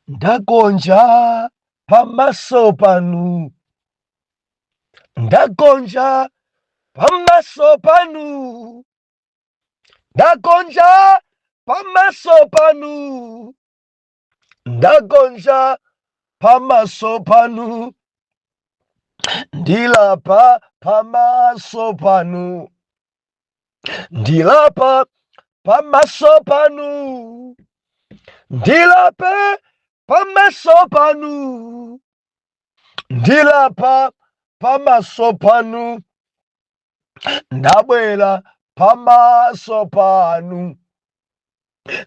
Ndagonja pamaso panu, ndagonja pamaso panu, ndagonja pamaso panu, ndagonja pamaso panu, ndilapa pamaso panu, ndilapa pamaso panu, ndilape pamaso panu, ndilapa pamaso panu, ndabwera pamaso panu,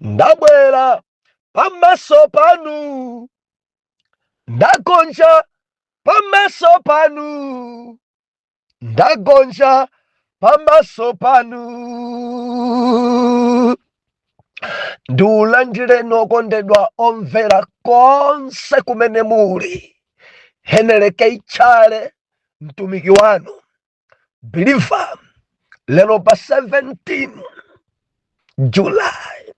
ndabwera pamaso panu, ndagonja pamaso panu, ndagonja pamaso panu. Ndiulandireni okondedwa omvera konse kumene muli. Henry K Tchale, mtumiki wanu believer, lero pa 17 July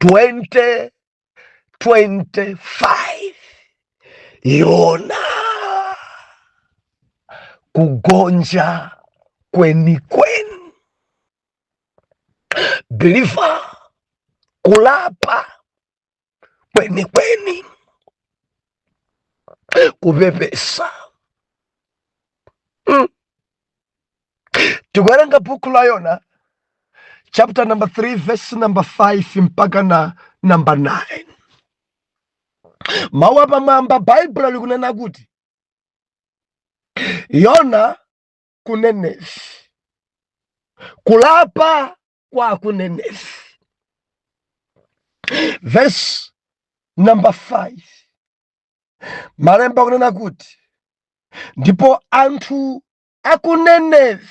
2025. Yona, kugonja kwenikweni. Believer, kulapa kwenikweni, kupepesa. Tikuwerenga buku la Yona, chapter number 3, verse number 5 mpaka na number 9. Mawu apamwamba, Baibulo likunena kuti Yona ku Nenevi, kulapa kwa ku Nenevi. Verse number 5, malemba kunena kuti ndipo anthu aku Nenevi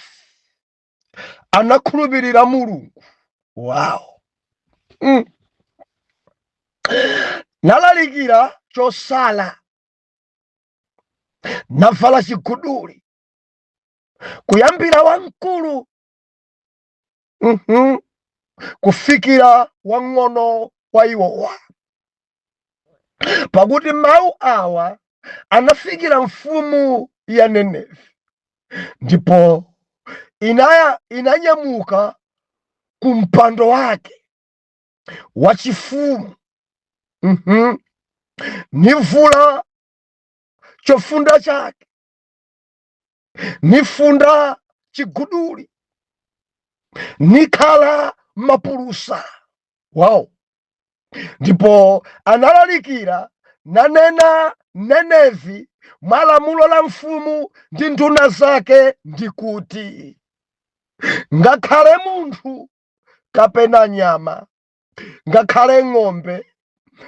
anakhulupirira Mulungu wawo, Nalalikira chosala, navala chiguduli, kuyambira wamkulu kufikira wang'ono wa iwowa, pakuti mawu awa anafikira mfumu ya Nenevi, ndipo inanyamuka ku mpando wake wachifumu, nivula chofunda chake, nifunda chiguduli, nikhala mapulusa. Wow. Ndipo analalikira nanena Nenevi mwa lamulo la mfumu ndi nduna zake, ndikuti ngakhale munthu kapena nyama, ngakhale ng'ombe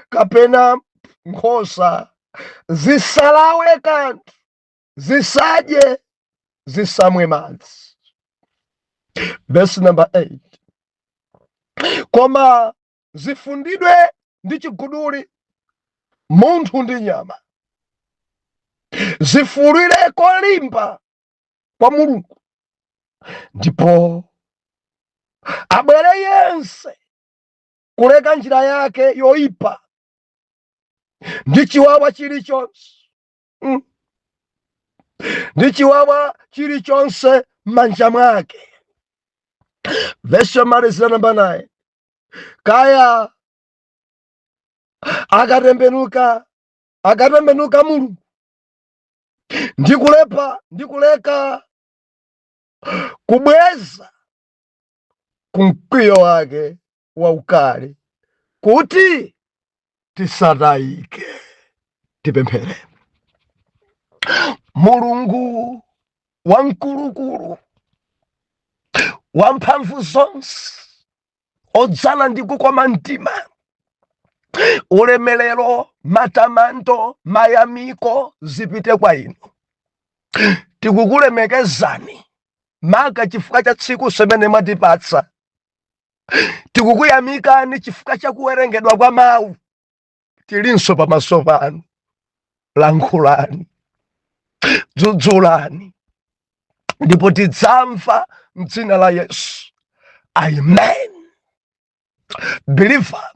kapena nkhosa, zisalawe kanthu, zisadye, zisamwe madzi. Verse number 8, koma zifundidwe ndi chiguduli, munthu ndi nyama, zifuulire kolimba kwa Mulungu, ndipo abwere yense kuleka njira yake yoipa ndi chiwawa chilichonse, ndi chiwawa chilichonse m'manja mwake. Vesi yomalizira, namba 9, kaya akatembenuka Mulungu ndikulepa ndikuleka kubweza kumkwiyo wake waukali, kuti tisatayike. Tipemphere. Mulungu wamkulukulu, wamphamvu zonse, odzala ndi kukoma mtima, ulemelero, matamando, mayamiko zipite kwa inu. Tikukulemekezani maka chifukwa cha tsiku limene mwatipatsa. Tikukuyamikani chifukwa cha kuwerengedwa kwa mawu. Tilinso pamaso panu, lankhulani, dzudzulani, ndipo tidzamva mdzina la Yesu, amen. Believer,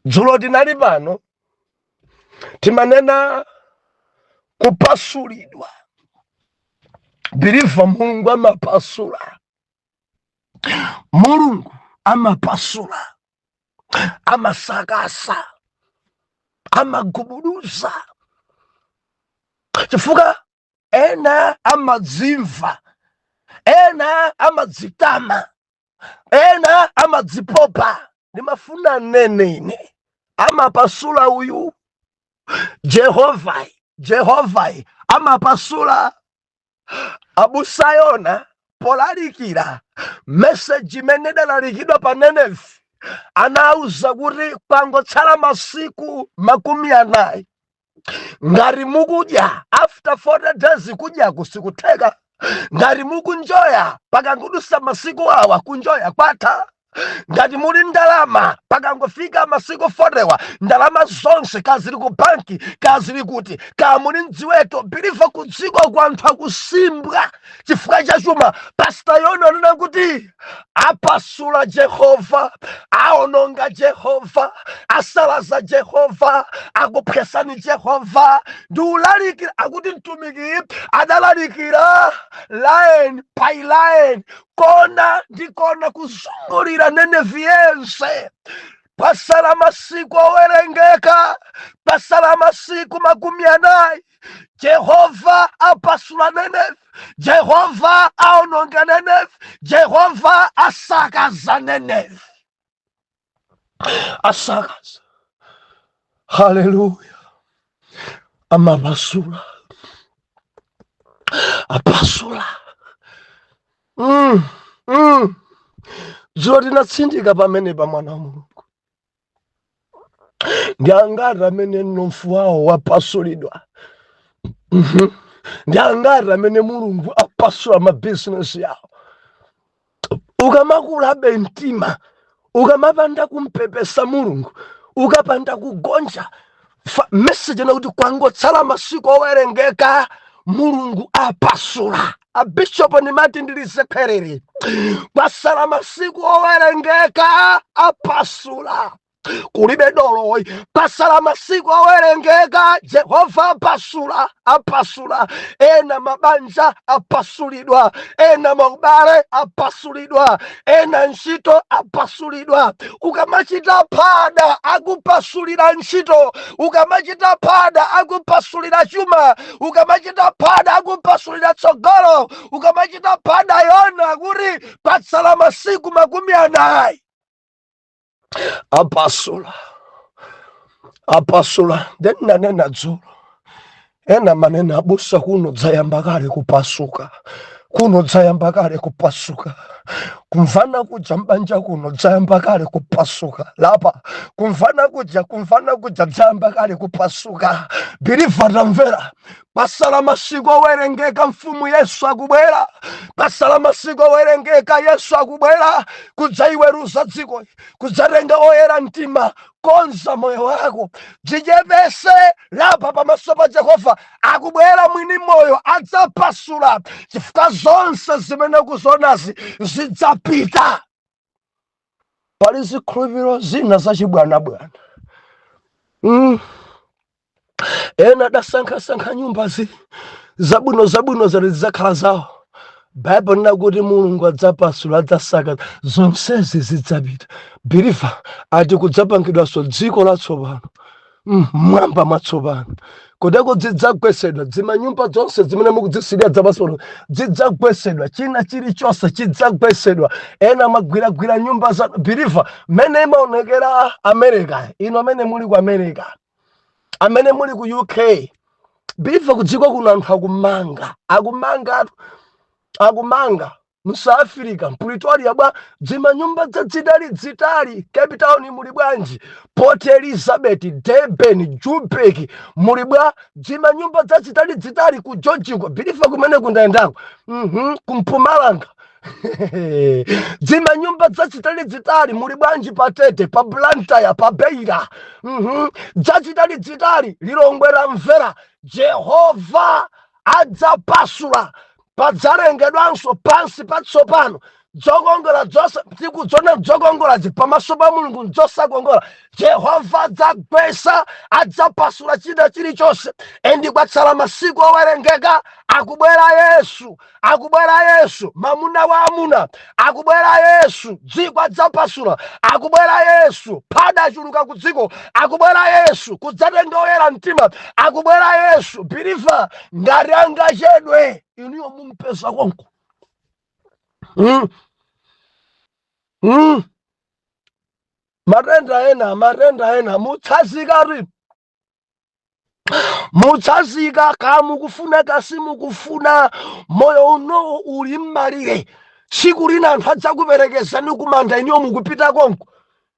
dzulo tinali pano. Timanena kupasulidwa. Believer, Mulungu amapasula, Mulungu amapasula, amasakasa, amagubuduza, chifukwa ena amadzimva, ena amadzitama, ena amadzipopa. Ndimafuna nene ine, amapasula uyu Jehovai. Jehovai amapasula. Abusa Yona polalikira message imene idalalikidwa pa Nenevi, anauza kuti kwangotsala masiku 40. Ngati mukudya, after 40 days kudya sikutheka. Ngati mukunjoya, pakangodusa masiku awa kunjoya kwatha. Ngati muli ndalama, pakangofika masiku 40 ndalama zonse kazili ku banki, kazili kuti, ka muli mdziweto. Believer, ku dziko ku anthu akusimbwa chifukwa cha chuma. Pastor Yona anena kuti apasula Jehova, aononga Jehova, asalaza Jehova, akuphwesani Jehova. Ndi ulalikira akuti mtumiki adalalikira line by line, kona ndi kona, kuzungulira Nenevi yense. Pasala masiku owerengeka, pasala masiku 40, Jehova apasula Nenevi, Jehova aononga Nenevi, Jehova asakaza Nenevi, asakaza. Haleluya! Amapasula, apasula. Dzulo tinatsindika pamene pa mwana wa Mulungu. Ndi angati amene mnofu wawo wapasulidwa? Ndi angati amene Mulungu apasula mabizinesi yawo? Ukamakulabe mtima, ukamapanda kumpepesa Mulungu, ukapanda kugonja, message nakuti kwangotsala masiku owerengeka, Mulungu apasula. Abishopo ndimati ndilize kherere, kwasala masiku owerengeka, apasula. Kulibe doloyi. Pasala masiku owerengeka, Jehova apasula, apasula. Ena mabanja apasulidwa, ena maubale apasulidwa, ena ntchito apasulidwa. Ukamachita phada, akupasulira ntchito. Ukamachita phada, akupasulira chuma. Ukamachita phada, akupasulira tsogolo. Ukamachita phada, Yona kuti patsala masiku 40, apasula, apasula. Then nanena dzulo, ena manena, "Abusa, kuno dzayamba kale kupasuka, kuno dzayamba kale kupasuka. Kumvana kuja mbanja kuno dzayamba kale kupasuka lapa, kumvana kuja, kumvana kuja dzayamba kale kupasuka." Believer, tamvera, pasala masiku owerengeka, mfumu Yesu akubwera. Pasala masiku owerengeka, Yesu akubwera kudzaiweruza dziko, kudzatenga oyera mtima. Konza moyo wako, dzichepese, lapa pamaso pa Jehova. Akubwera mwini moyo, adzapasula, chifukwa zonse zimene ukuzonazi zidzapita. Pali zikhulupiriro zina zachibwanabwana. Ena adasankhasankha nyumbazi zabwino zabwino, zati zidzakhala zawo. Baibulo lina kuti Mulungu adzapasula, adzasaka, zonsezi zidzapita. Believer, ati kudzapangidwanso dziko latsopano, mwamba mwatsopano, kudeko zidzagwesedwa dzimanyumba zonse zimene mukudzisilira zapasolo, zidzagwesedwa, china chilichonse chidzagwesedwa. Ena magwiragwira nyumba za believer, mmene imaonekera America ino, amene muli ku America, amene muli ku UK. Believer, kudziko kuno anthu akumanga, akumanga, akumanga. Mu South Africa, Pretoria bwa, dzimanyumba dzadzitali dzitali. Cape Town muli bwanji? Port Elizabeth, Durban, Joburg muli bwa? Dzimanyumba dzadzitali dzitali. Ku Georgeko, believer, kumene kundayendako, Kumpumalanga dzimanyumba dzachitali dzitali muli bwanji? Patete, pa Blantyre, pa Beira, Dzachitali dzitali. Lilongwe ramvera, Jehova adzapasula, padzalengedwanso pansi patsopano. Zokongola zonse tikuziona zokongolazi pamaso pa Mulungu nzosakongola. Jehova adzagwesa, adzapasula china chilichonse. And kwatsala masiku owerengeka, akubwera Yesu, akubwera Yesu, mamuna wa amuna, akubwera Yesu. Dziko adzapasula, akubwera Yesu. Phada achuluka ku dziko, akubwera Yesu kudzatenga oyera mtima, akubwera Yesu. Believer, ngati angachedwe, inuyo mumpeza konko. Matenda ena, matenda ena, mutsazikatu, mutsazika kamukufuna kasimukufuna. Moyo unowo uli mmalire. Tsiku lina anthu adzakuperekezani kumanda, inuyo mukupita konko,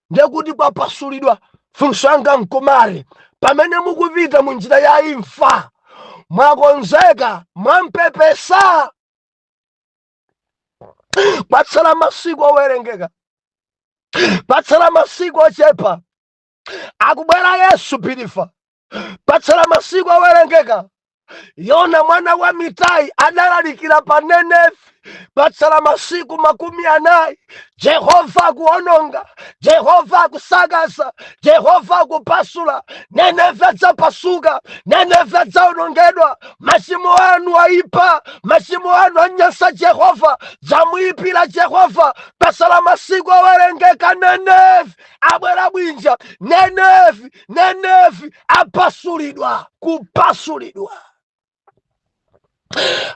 ndekuti kwapasulidwa. Funso anga nkumari, pamene mukupita mu njira ya imfa, mwakonzeka? Mwampepesa? Kwatsala masiku owerengeka, kwatsala masiku ochepa, akubwera Yesu. Believer, kwatsala masiku owerengeka. Yona mwana wa Mitai adalalikira pa Nenevi, kwatsala masiku 40, Jehova akuononga, Jehova akusakaza, Jehova akupasula. Nenevi adzapasuka, Nenevi adzaonongedwa. Machimo anu aipa, machimo anu anyansa Jehova, dzamuyipira Jehova. Kwatsala masiku owerengeka, Nenevi abwera bwinja, Nenevi, Nenevi apasulidwa, kupasulidwa.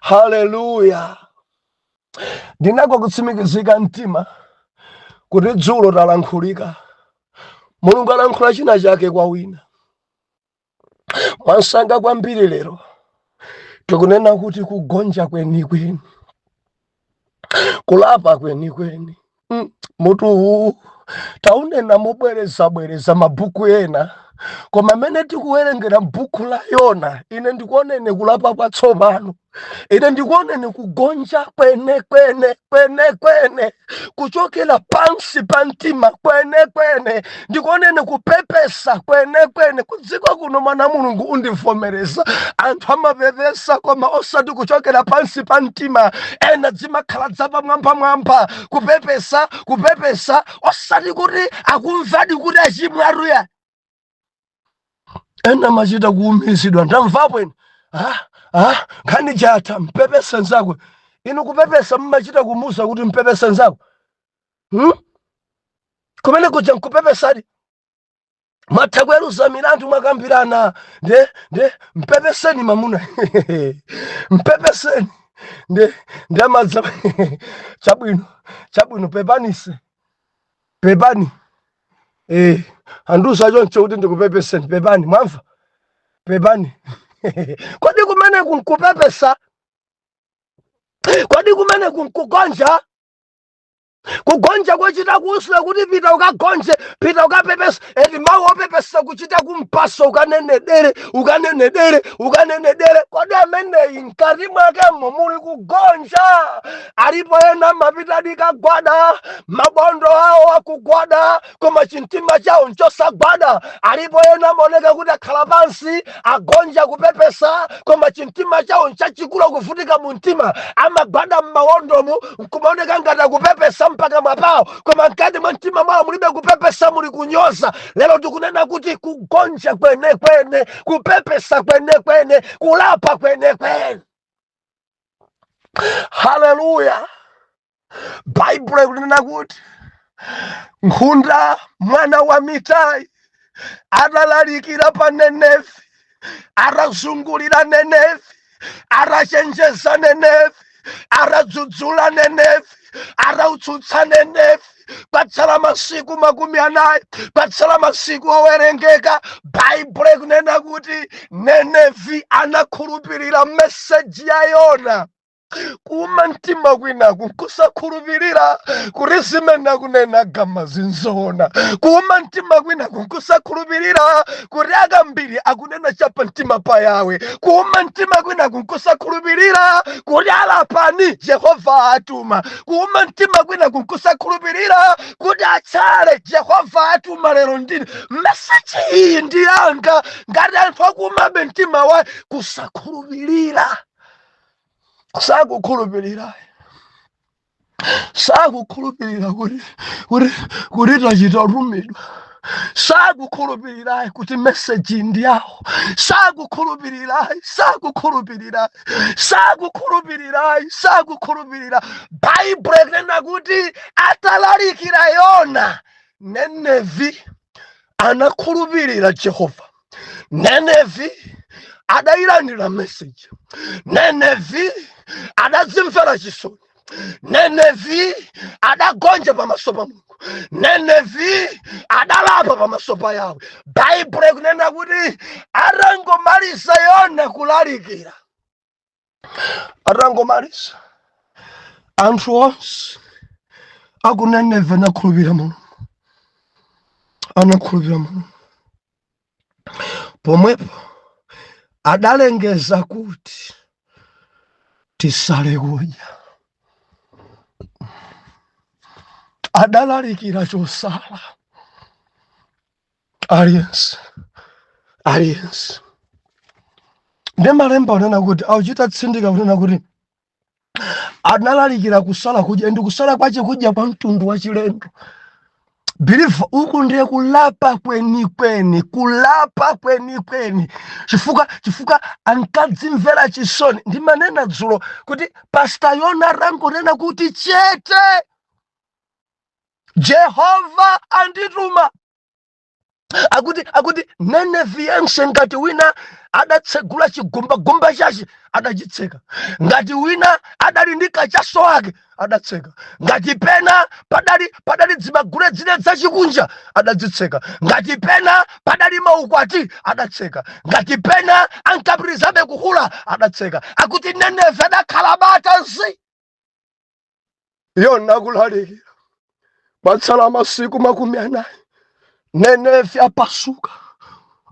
Haleluya! Ndinako kutsimikizika mtima kuti dzulo talankhulika, Mulungu alankhula china chake kwa wina mwansanga kwambiri. Lero tikunena kuti kugonja kwenikweni, kulapa kwenikweni. Mutu uwu taunena mobwerezabwereza mabhuku ena, koma amene tikuwerengera m'buku la Yona, ine ndikuoneni kulapa kwatsopano, ine ndikuoneni kugonja kwene kwene kwene kwene, kuchokera pansi pa mtima kwene kwene, ndikuoneni kupepesa kwene kwene. Kudziko kuno, mwana Mulungu, undivomereza, anthu amapepesa koma osati kuchokera pansi pa mtima. Ena zimakhala zapamwambamwamba kupepesa, kupepesa osati kuti akumvadi kuti achimwaruya. Ena machita kuumizidwa. Ndamvapo ine, ah, ah, nkhani jatha, mpepese nzako. Inu kupepesa mmachita kumuza kuti mpepese nzako, Kumene kuja nkupepesadi? Mwatha kuweruza milandu, mwakambirana, nde nde mpepeseni mamuna, mpepeseni. Nde ndi amadza, chabwino, chabwino, pepanise, pepani. Andiuza choncho kuti ndikupepeseni, pepani, mwamva, pepani. Kodi kumene kunkupepesa? Kodi kumene kunkugonja? Kugonja kwachita kuusula kuti pita ukagonje, pita ukapepesa. Eti mawu opepesa kuchita kumpaso, ukanenedere, ukanenedere, ukanenedere. Kodi ameneyi mkati mwakemo muli kugonja? Alipo ena amapita dikagwada, mabondo awo akugwada koma chimtima chawo nchosagwada. Alipo ena amaoneka kuti akhala pansi, agonja kupepesa, koma chimtima chawo nchachikulu, kuvutika mu mtima. Amagwada m'mawondomu nkumaoneka ngati akupepesa mpaka mwapawo, koma mkati mwa mtima mwawo mulibe kupepesa, muli kunyoza. Lero tikunena kuti kugonja kwenekwene, kupepesa kwenekwene, kulapa kwenekwene. Haleluya! Baibulo ikunena kuti nkhunda mwana wa Mitai atalalikira pa Nenevi, atazungulira Nenevi, atachenjeza Nenevi, atadzudzula Nenevi, atautsutsa Nenevi, kwatsala masiku 40, kwatsala masiku owerengeka, Baibulo ikunena kuti Nenevi anakhulupirira message ya Yona. Kuuma mtima kwinaku nkusakhulupirira kuti zimene akunena gama zinzoona. Kuuma mtima kwinaku nkusakhulupirira kuti akambiri akunena chapa mtima pa Yawe. Kuuma mtima kwinaku nkusakhulupirira kuti alapani, Jehova atuma. Kuuma mtima kwinaku nkusakhulupirira kuti atsale, Jehova atuma. Lero ndine message iyi ndi yanga. Ngati anthu akuumabe mtima wa kusakhulupirira, sakukhulupirira. Sakukhulupirira kuti tachita kutumidwa. Sakukhulupirirayi kuti message ndi yawo. Sakukhulupirirayi, sakukhulupirirayi, sakukhulupirirayi, sakukhulupirira. Baibulo ikunena kuti atalalikira Yona, Nenevi anakhulupirira Jehova. Nenevi adayilandira message. Nenevi adadzimvera chisoni. Nenevi adagonja pamaso pa Mulungu. Nenevi adalapa pamaso pa Yawe. Baibulo ikunena kuti atangomaliza Yona kulalikira, atangomaliza, anthu onse aku Nineve anakhulupirira Mulungu, anakhulupirira Mulungu. Pomwepo adalengeza kuti tisale kudya. Adalalikira chosala. Aliyense, aliyense. Ndi malemba unena kuti auchita tsindika kunena kuti analalikira kusala kudya, ndi kusala kwache kudya kwa mtundu wa chilendo. Believer, uku ndiye kulapa kwenikweni, kulapa kwenikweni, chifukwa ankadzimvera chisoni. Ndimanena dzulo kuti Pastor Yona atangonena kuti chete, Jehova andituma, akuti Nenevi yense ngati wina adatsegula chigumbagumba chache adachitseka, ngati wina adali ndi kachaso ake adatseka, ngati pena padali dzimagule dzine dzachikunja adadzitseka, ngati pena padali maukwati adatseka, ngati pena ankapitirizabe kuhula adatseka. Akuti Nenevi adakhala bata zi. Yona kulalikira, kwatsala masiku 40 Nenevi apasuka.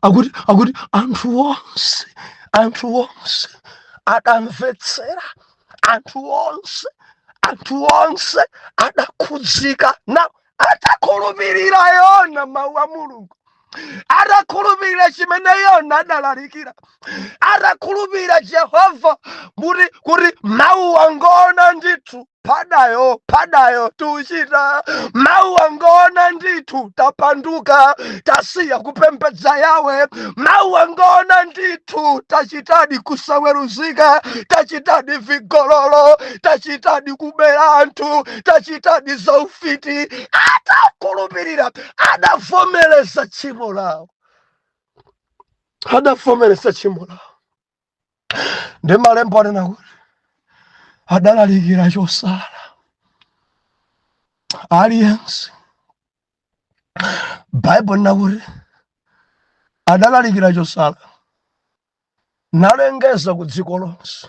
Akuti anthu onse, anthu onse adamvetsera, anthu onse, anthu onse adakhudzika na atakhulupirira Yona mawu a Mulungu, atakhulupirira chimene Yona adalalikira, atakhulupirira Jehova kuti mawu angoona ndithu, padayo padayo tuchita mawu angoona ndithu, tapanduka, tasiya kupembedza Yawe, mawu angoona ndithu, tachitadi kusaweruzika, tachitadi vigololo, tachitadi kubera anthu, tachitadi zaufiti. Atakhulupirira, adavomereza tchimo lawo, adavomereza tchimo lawo. Ndi malembo anena kuti adalalikira chosala aliyense. Baibulo linena kuti adalalikira chosala, nalengeza ku dziko lonse,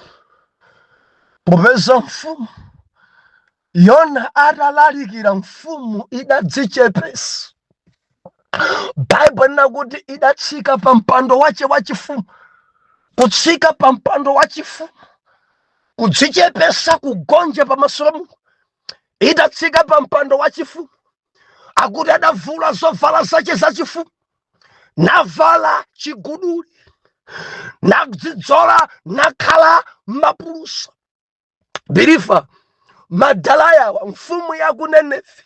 popeza mfumu Yona atalalikira, mfumu idadzichepesa. Baibulo linena kuti idatsika pa mpando wache wachifumu, kutsika pa mpando wachifumu, kudzichepesa, kugonja pamaso pa Mulungu. Idatsika pa mpando wachifumu, akuti adavula zovala zache zachifumu, navala chiguduli, nadzidzola, nakhala mapulusa. Believer, madalayawa, mfumu ya ku Nenevi,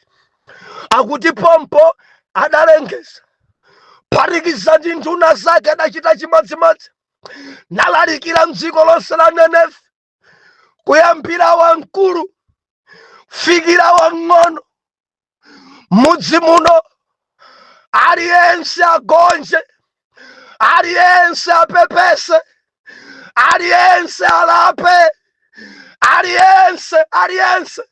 akuti pompo adalengeza, phatikiza ndi nduna zake, adachita chimodzimodzi, nalalikira mdziko lonse la Nenevi, kuyambira wamkulu fikira wang'ono, mudzi muno aliyense agonje, aliyense apepese, aliyense alape, aliyense, aliyense.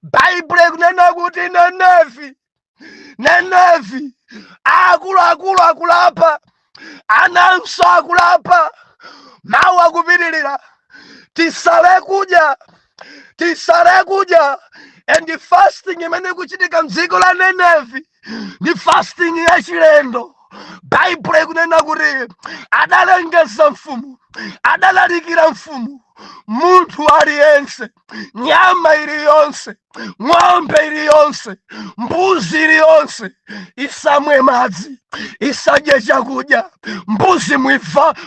Baibulo ikunena kuti Nenevi, Nenevi, akuluakulu akulapa, ananso akulapa. Mawu akupitirira, tisale kudya, tisale kudya. And fasting imene ikuchitika mdziko la Nenevi ndi fasting yachilendo. Baibulo ikunena kuti adalengeza mfumu, adalalikira mfumu. Munthu aliyense, nyama iliyonse, ng'ombe iliyonse, mbuzi iliyonse isamwe madzi, isadye chakudya. Mbuzi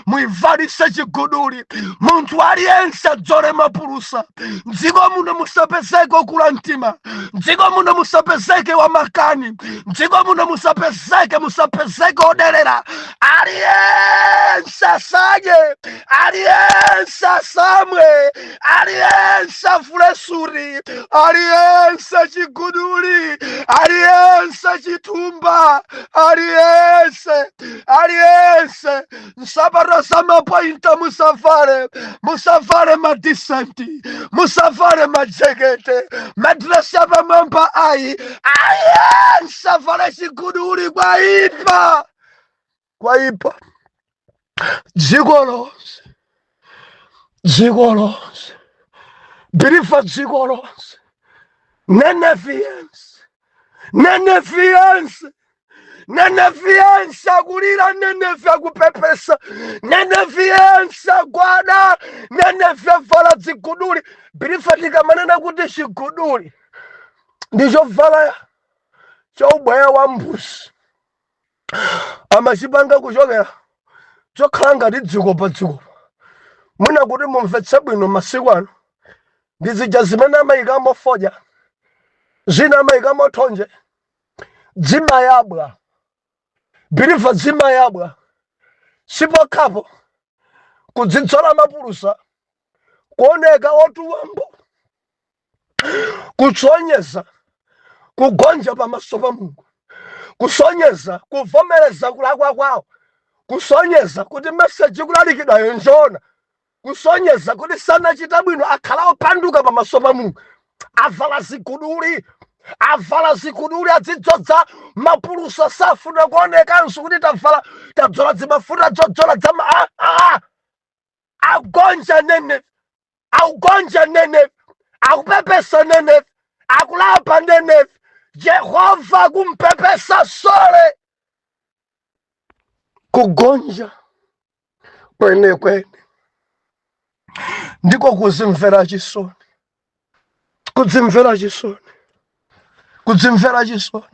muivalise chiguduli. Munthu aliyense adzole mapulusa. Mdziko muno musapezeke okula mtima, mdziko muno musapezeke wamakani, mdziko muno musapezeke oderera. Aliyense asadye, aliyense asamwe, aliyense avule suti, aliyense chiguduli, aliyense chithumba, aliyense, aliyense nsapato zamapointa musavale, musavale madecent, musavale majekete, madiresi apamwamba ayi. Aliyense avale chiguduli. Kwaipa, kwaipa. Dziko lonse, dziko lonse, believer, dziko lonse, Nenevi yense, Nenevi yense, Nenevi yense akulira, Nenevi akupepesa, Nenevi yense agwada, Nenevi avala dziguduli. Believer, tikamanena kuti chiguduli ndi chovala cha ubweya wa mbuzi, amachipanga kuchokera chokhala ngati dziko pa dziko. Mwina kuti mumvetse bwino, masiku ano ndi zija zimene amayikamo fodya, zina amayikamo thonje, dzimayabwa. Believer, dzimayabwa. Sipokhapo kudzidzola mapulusa, kuoneka otuwambo, kusonyeza kugonja pamaso pa Mulungu, kusonyeza kuvomereza kulakwa kwawo, kusonyeza kuti message kulalikidwayo njoona, kusonyeza kuti sanachita bwino, akhala opanduka pamaso pa Mulungu. Avala ziguduli, avala ziguduli, adzidzodza mapulusa, safuna kuonekanso kuti tavala, tadzola dzimafuta dzodzola dzama. Ah, ah. Agonja Nenevi, augonja Nenevi, akupepesa Nenevi, akulapa Nenevi, Jehova kumpepesa sole. Kugonja kwenekwene ndiko kuzimvera chisoni, kudzimvera chisoni, kudzimvera chisoni.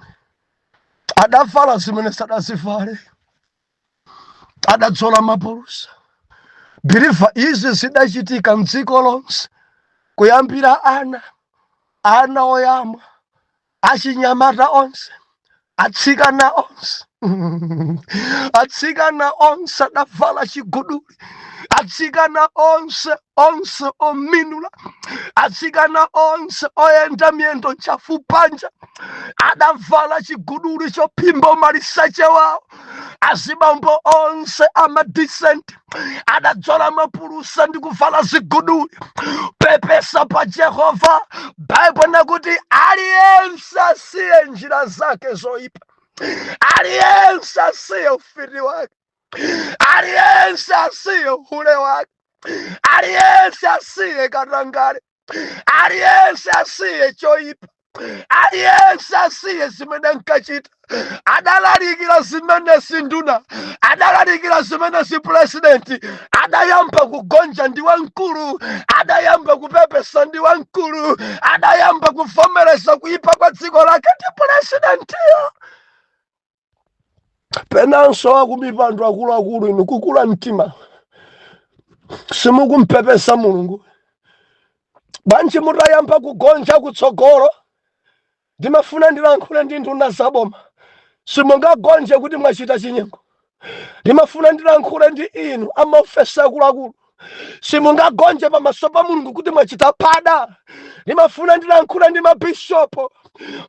Adavala zimene sadazivale, adadzola mapulusa. Believer, izi zidachitika mdziko lonse, kuyambira ana oyamwa, achinyamata onse, atsikana onse. Atsikana onse adavala chiguduli, atsikana onse, onse ominula, atsikana onse oyenda miyendo ntchafu panja adavala chiguduli chophimba maliseche wawo. Azibambo onse amadecent adadzola mapulusa ndi kuvala ziguduli, pepesa pa Jehova. Baibo nakuti aliyense asiye njira zake zoyipa, aliyense asiye ufiti wake, aliyense asiye uhule wake, aliyense asiye katangale, aliyense asiye choyipa, aliyense asiye zimene nkachita. Adalalikira zimene sinduna, adalalikira zimene si president. Adayamba kugonja ndi wamkulu, adayamba kupepesa ndi wamkulu, adayamba kuvomereza kuipa kwa dziko lake ndi presidentiyo. Penanso akumipando akuluakulu, inu kukula mtima, simukumpepesa Mulungu bwanji? Mutayamba kugonja kutsogolo, ndimafuna ndilankhule ndi nduna zaboma, simungagonje kuti mwachita chinyengo. Ndimafuna ndilankhule ndi inu amaofesi akuluakulu, simungagonje pamaso pa Mulungu kuti mwachita phada. Ndimafuna ndilankhule ndi mabishopo,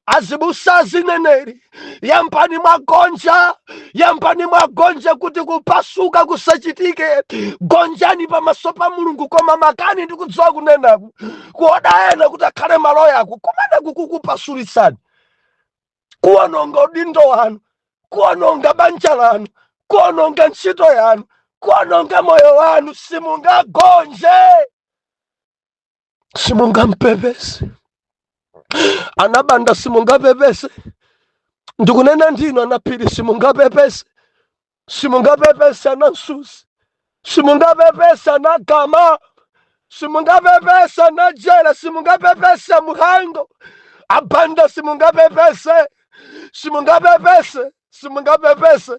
azibusa, azineneri, yambani mwagonja, yambani mwagonja kuti kupasuka kusachitike. Gonjani pamaso pa Mulungu. Koma makani ndikudziwa kunenaku kuoda ena kuti akhale maloyaku kumeneku kukupasulitsani, kuononga udindo wanu, kuononga banja lanu, kuononga ntchito yanu, kuononga moyo wanu. Simungagonje, simungampepese anabanda, simungapepese. Ndikunena ndinu anaphiri, simungapepese, simungapepese anansuzi, simungapepese anagama. Simungapepese Najera, simungapepese Muhango Abanda, simungapepese, simungapepese, simungapepese,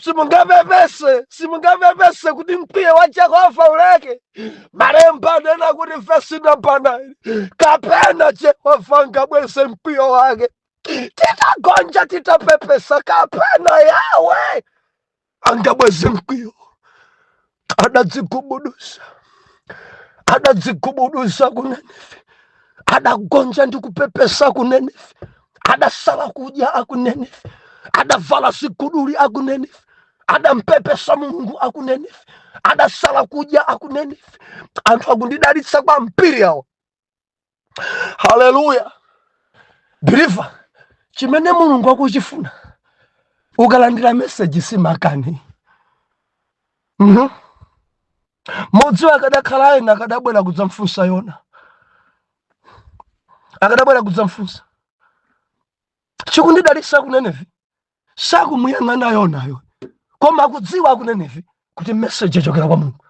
simungapepese, simungapepese kuti mkwiyo wa Jehova uleke. Malemba anena kuti vesi namba 9, kapena Jehova angabweze mkwiyo wake titagonja, titapepesa, kapena Yawe angabweze mkwiyo. Adadzigubuduza, adadzigubuduza ku Nenefe, adagonja ndi kupepesa ku Nenefe, adasala kudya aku Nenefe, adavala ziguduli aku Nenefe, adampepesa Mulungu aku Nenefe, adasala kudya aku Nenefe. Anthu akundidalitsa kwambiri awo. Haleluya! Believer, chimene Mulungu akuchifuna ukalandira meseji simakani. Modziwa akadakhala ena akadabwera kudzamfunsa Yona, akadabwera kudzamfunsa. Chikundidalitsa ku Nenevi, sakumuyang'ana Yonayo, koma akudziwa aku Nenevi kuti meseji yachokera kwa Mulungu.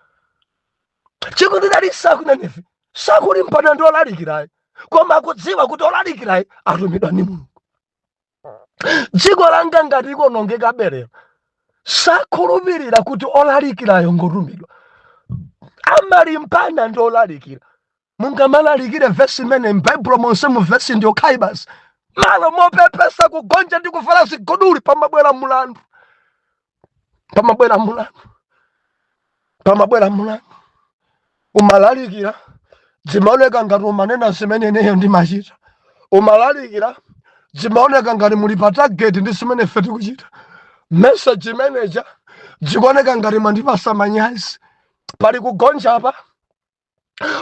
Chikundidalitsa ku Nenevi, sakulimbana ndi olalikirayo, koma akudziwa kuti olalikirayo atumidwa ndi Mulungu. Dziko langa ngati ikuonongeka berero, sakhulupirira kuti olalikirayo ngotumidwa, amalimbana ndi olalikira. Mungamalalikire vesi imene m'Baibulo monse mu vesi ndi yokhayi basi. Malo mopepesa, kugonja ndi kuvala ziguduli, pamabwera mulandu, pamabwera mulandu, pamabwera mulandu. Umalalikira, zimaoneka ngati umanena zimene ineyo ndimachita. Umalalikira, zimaoneka ngati muli pa target ndi zimene ife tikuchita. Message manager, zikuoneka ngati mwandipasa manyazi. Pali kugonja apa,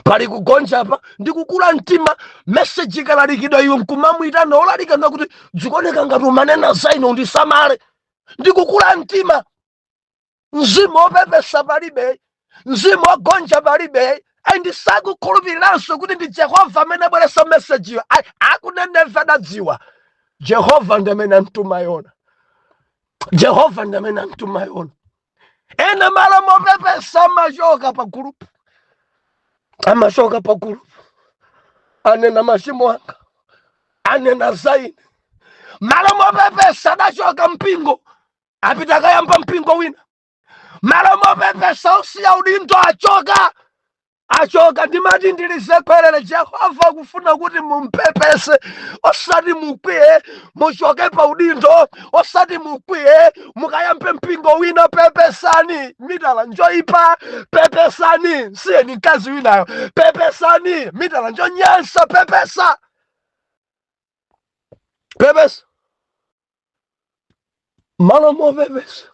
pali kugonja apa ndi kukula mtima. Message ikalalikidwa, iwe nkumamwitana olalikana kuti zikuoneka ngati umanena za ine, undisamale. Ndi kukula mtima. Mzimu wopepesa palibe, mzimu wogonja palibe, and sakukhulupiriranso kuti ndi Jehova amene abweresa mesejiyo. Aku Nineve adadziwa Jehova ndi amene amtuma Yona, Jehova ndi amene amtuma Yona. Ena malo mopepesa amachoka pa gulupu, amachoka pa gulupu, anena machimo anga, anena za ine. Malo mopepesa adachoka mpingo, apita akayamba mpingo wina. Malo mopepesa usiya udindo, achoka, achoka. Ndimati ndilizekwerere, Jehova akufuna kuti mumpepese, osati mukwiye muchoke pa udindo, osati mukwiye mukayambe mpingo wina. Pepesani, mitala njoipa, pepesani, siyeni mkazi winayo, pepesani, mitala njonyansa, pepesa, pepesa. Malo mopepesa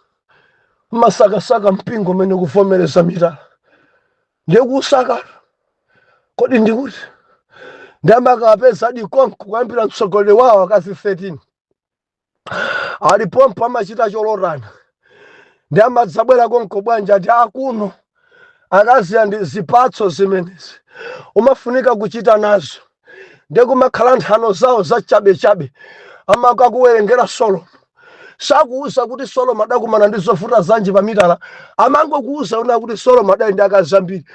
masakasaka mpingo umene kuvomereza mitala, ndiye kusakala kodi ndikuti ndiamakapeza dikonko kuyambira mtsogoleri wawo, akazi 13 alipompo, amachita cholotana ndi amadzabwera konko bwanja ati akuno akazi andi zipatso zimenezi umafunika kuchita nazo. Ndiye kumakhala nthano zawo za chabechabe, amakakuwerengera Solomo. Sakuuza kuti Solomo adakumana ndi zovuta zanji pa mitala, amangokuuza una kuti Solomo adali ndi akazi ambiri,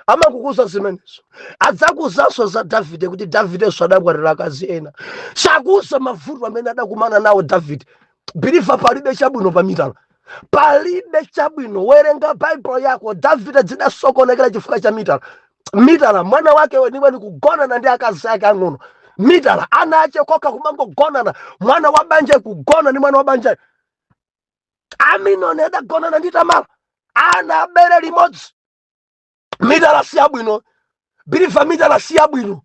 amangokuuza zimenezo. Adzakuuzanso za Davide kuti Davidenso adakwatira akazi ena. Sakuuza mavuto amene adakumana nawo Davide. Believer, palibe chabwino pa mitala, palibe chabwino. Werenga Baibulo yako. Davide zidasokonekera chifukwa cha mitala. Mitala, mwana wake weniweni kugonana ndi akazi ake ang'ono. Mitala, ana ache koka kumangogonana, mwana wa banja kugona ndi mwana wa banja. Aminoni adagonana ndi Tamara, ana abere limodzi. Mitala si yabwino, believer, mitala si yabwino,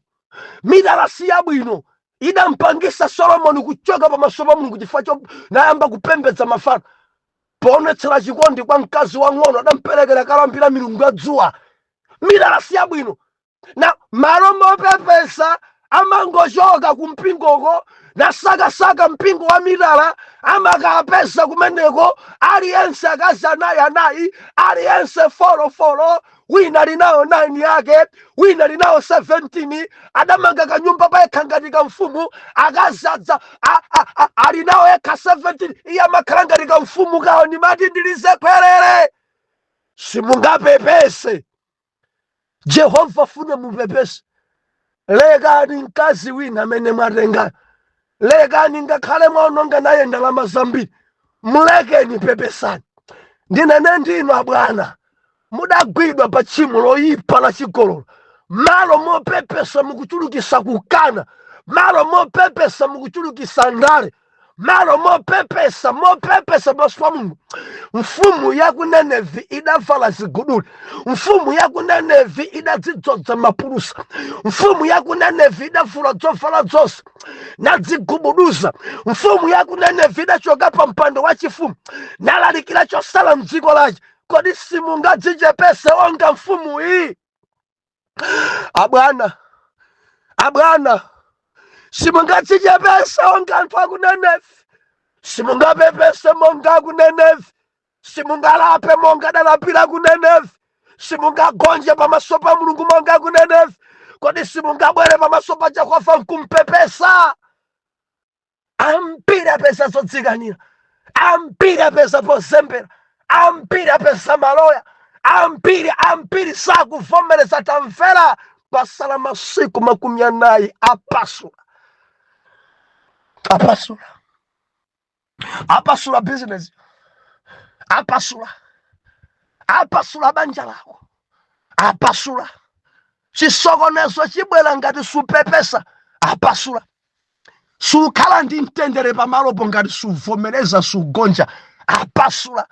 mitala si yabwino. Idampangisa Solomoni kuchoka pamaso pa Mulungu chifukwa cho nayamba kupembedza mafano. Poonetsera chikondi kwa mkazi wang'ono, adamperekera kalambira milungu ya dzuwa. Mitala si yabwino. Na malo mopepesa amangochoka kumpingoko, nasakasaka mpingo wa mitala, amakapeza kumeneko aliyense akazi anayi anayi, aliyense four four, wina linawo 9 yake, wina linawo 17. Adamanga kanyumba payekha ngati kamfumu, akazi adza ali nawo yekha 17, iye amakhala ngati kamfumu kawo. Ndimati ndilizekwerere, simungapepese. Jehova afuna mupepese. Lekani mkazi wina amene mwatengayo, lekani, ngakhale mwaononga naye ndalama zambiri, mulekeni, pepesani. Ndinene ndinu abwana, mudagwidwa pa tchimo loyipa la chigololo, malo mopepesa mukuchulukisa kukana, malo mopepesa mukuchulukisa ndale, malo mopepesa, mopepesa pamaso pa Mulungu. Mfumu ya ku Nenevi idavala ziguduli, mfumu ya ku Nenevi idadzidzoza mapulusa, mfumu ya ku Nenevi idavula zovala zonse nadzigubuduza, mfumu ya ku Nenevi idachoka pa mpando wa chifumu nalalikira chosala mdziko lace. Kodi simungadzichepese onga mfumu iyi? Abwana, abwana, simungadzichepese onga anthu aku Nenevi? Simungapepese monga aku Nenevi? Simungalape monga adalapira ku Nenevi? Simungagonje pamaso pa Mulungu monga ku Nenevi? Kodi simungabwere pamaso pa Jehova nkumpepesa? Ambiri apeza zodzikanira, ambiri apeza pozembera, ambiri apeza maloya, ambiri, ambiri sakuvomereza. Tamvera, pasala masiku 40. Apasula, apasula, apasula bizinesi, apasula, apasula banja lako, apasula. Chisokonezo chibwera ngati supepesa. Apasula, sukhala ndi mtendere pamalopo ngati suvomereza, sugonja. Apasula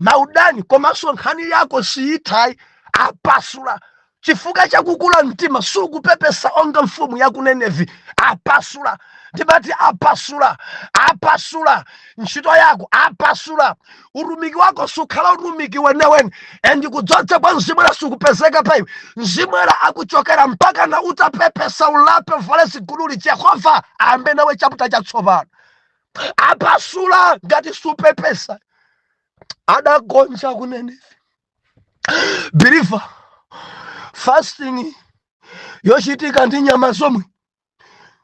maudani, komanso nkhani yako siyithayi. Apasula chifukwa chakukula mtima, sukupepesa onga mfumu ya ku Nenevi. Apasula, ndimati apasula, apasula ntchito yako, apasula utumiki wako, sukhala utumiki wenewene, and kudzodza kwa Mzimu Woyera sukupezeka pa iwe. Mzimu Woyera akuchokera mpaka na utapepesa, ulape, uvale ziguduli, Jehova ayambe nawe chapter chatsopano. Apasula ngati supepesa. Adagonja ku Nenevi. Believer, fasting yochitika ndi nyama zomwe,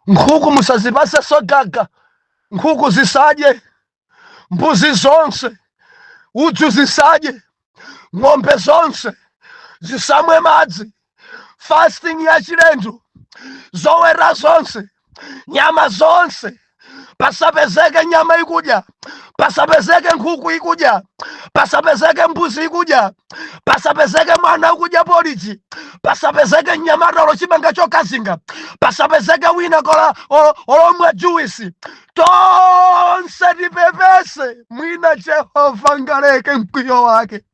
nkhuku musazipase sogaga, nkhuku zisadye, mbuzi zonse, udzu zisadye, ng'ombe zonse zisamwe madzi. Fasting ya chilendo, zoweta zonse, nyama zonse, pasapezeke nyama ikudya, pasapezeke nkhuku ikudya, pasapezeke mbuzi ikudya, pasapezeke mwana ukudya porridge, pasapezeke mnyamata olo chimanga chokazinga, pasapezeke wina kola olomwa juice. Tonse tipepese. Mwina Jehova ngaleke mkwiyo wake,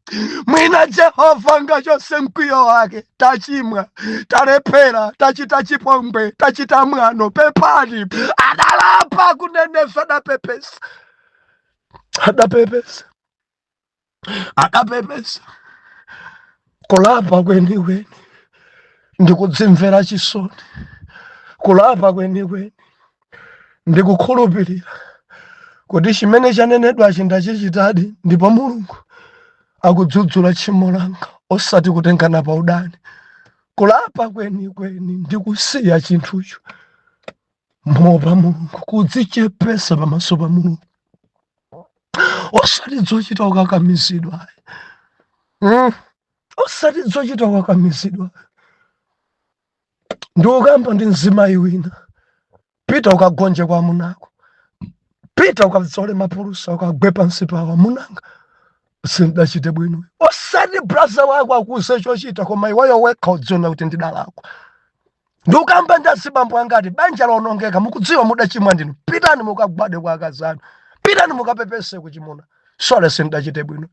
mwina Jehova ngachose mkwiyo wake. Tachimwa, talephera, tachita chipongwe, tachita mwano, pepani. Adalapa ku Nenevi, adapepesa, adapepesa, adapepesa. Kulapa kwenikweni ndikudzimvera chisoni, kulapa kwenikweni ndikukhulupirira kuti chimene chanenedwachi ndachichitadi ndipo Mulungu akudzudzula tchimo langa, osati kutengana pa udani. Kulapa kwenikweni ndikusiya chinthucho moopa Mulungu, kudzichepesa pamaso pa Mulungu, osati zochita kukakamizidwa. Osati zochita kukakamizidwa. Ndiukamba ndi mzimayi wina, pita ukagonje kwa amunako, pita ukadzole mapulusa, ukagwe pansi pawo, "Amunanga, sindachite bwino." Osati brother wako akuuze chochita, koma iweyo wekha udziona kuti ndidalakwa. Ndiukamba ndi azibambo angati banja laonongeka, mukudziwa mudachimwa ndinu. Pitani mukagwade kwa akazi anu, pitani mukapepese kuchimuna, "Sorry, sindachite bwino."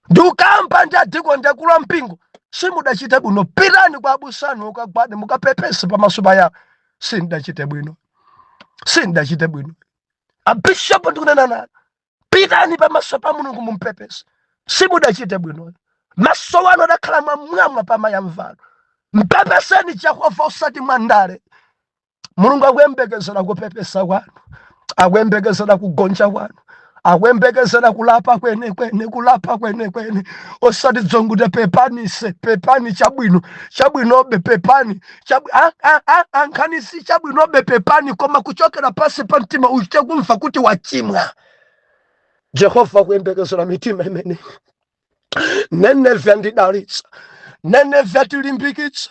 Ndiukamba ndi adikoni, akulu ampingo, simudachite bwino. Pitani kwa abusanu, mukagwade, mukapepese pamaso pa Yawo, "Sindachite bwino, sindachite bwino." Abishopu, ndikunena nanu, pitani pamaso pa Mulungu, mumpepese, simudachite bwino. Maso wanu adakhala mwamwamwa pamayamvano. Mpepeseni Jehova, osati mwandale. Mulungu akuyembekezera kupepesa kwanu, akuyembekezera kugonja kwanu, akuyembekezera kulapa kwenekwene, kulapa kwenekwene, osati dzongute pepanise, pepani, chabwino, chabwinobe, pepani. Ankhani si chabwinobe, pepani, koma kuchokera pansi pa mtima uchite kumva kuti wachimwa. Jehova akuyembekezera mitima imene. Nenevi andidalitsa, Nineve atilimbikitsa.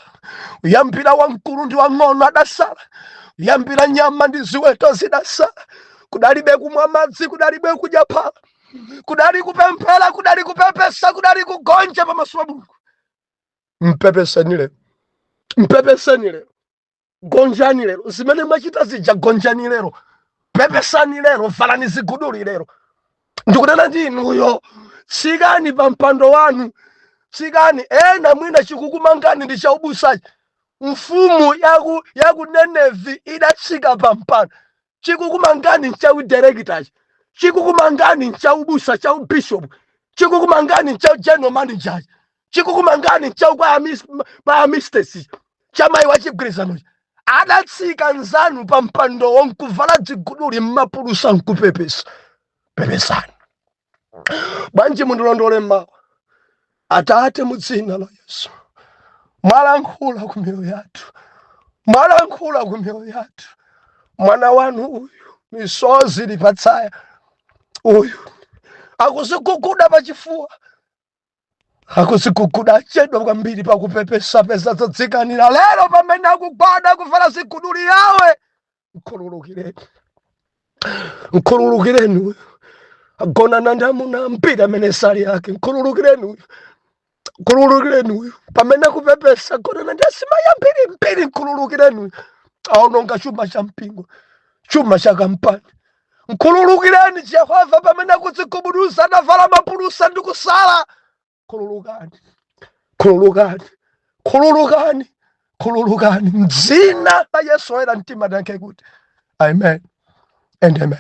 Kuyambira wamkulu ndi wang'ono adasala, kuyambira nyama ndi ziweto zidasala. Kudalibe kumwa madzi, kudalibe kudya phala, kudali kupemphera, kudali kupepesa, kudali kugonja pamaso pa Mulungu. Mpepeseni lero, mpepeseni lero, gonjani lero. Zimene mwachita zija, gonjani lero, pepesani lero, valani ziguduli lero. Ndikunena ndi inuyo, tsikani pa mpando wanu, tsikani. Ena mwina chikukumangani ndi chaubusachi. Mfumu yaku Nenevi idatsika pa mpando. Chikukumangani nchaudirekitachi, chikukumangani nchaubusa, chaubishopu, chikukumangani ncha general manager, chikukumangani nchaukwaya mistesi, chamayi wa chigwirizanochi. Adatsika nzanu pa mpandowo nkuvala dziguduli mmapulusa nkupepesa. Pepesani bwanji, mundilondole mmawa. Atate, mu dzina la Yesu, mwalankhula ku miyoyo yathu, mwalankhula ku miyoyo yathu. Mwana wanu uyu misozi ili patsaya, uyu akuziguguda pachifuwa, akuziguguda, achedwa kwambiri pakupepesa peza zadzikanira. Lero pamene akugwada kuvala ziguduli, yawe, mkhululukireni, mkhululukireni uyu. Agonana ndi amuna ambiri amene sali ake. Mkhululukireni uyu, mkhululukireni uyu. Pamene akupepesa, agonana ndi asimayi ambiri mbiri. Mkhululukireni uyu. Aononga chuma cha mpingo, chuma cha kampani. Mkhululukireni Jehova. Pamene akudzigubuduza, adavala mapulusa ndi kusala. Khululukani, khululukani, khululukani, khululukani, mdzina la Yesu. Oyera mtima, danke kuti amen and amen.